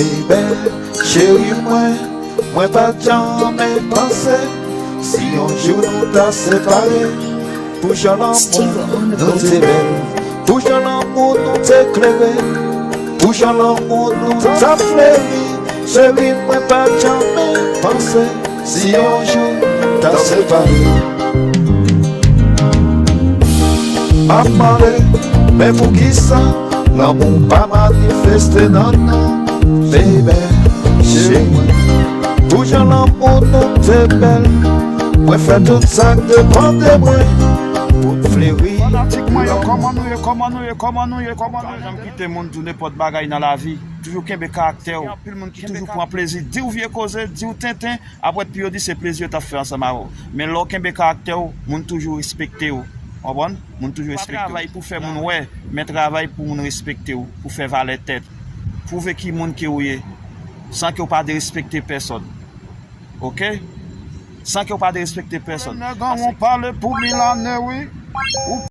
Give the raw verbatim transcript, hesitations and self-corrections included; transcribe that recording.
Bebe, cheri mwen, mwen pa t janmen panse si yon jou nou ta separe. Pou jan lanmou nou te bèl, pou jan lanmou nou te klere, pou jan lanmou nou t ap fleri. Cheri, mwen pa t janmen panse si yon jou ta separe. M ap mande, men poukisa lanmou pa manifeste nan nou, bebe, cheri mwen? Pou jan lanmou nou te bèl, mwen fè tout sa k depann de mwen pou n fleri. Fanatik mwen yo, kòman nou ye, kòman nou ye, kòman nou ye, kòman nou ye? Pa janm kite moun di w nenpòt bagay nan lavi. Toujou kenbe karaktè w. Gen anpil moun ki toujou pran plezi di w vye koze, di w tenten, apre pi yo di se plezi yo t ap fè ansanm avè w. Men lè w kenbe karaktè w, moun toujou respekte w. Konprann? Moun toujou respekte w. Pa travay pou fè moun wè, men travay pou moun respekte w, pou fè valè tèt. Pwouve ki moun ke w ye, san ke w pa derespekte pèsòn. Oke? San ke w pa derespekte pèsòn. Nèg an, ou pale pou mil ane, wi. Ou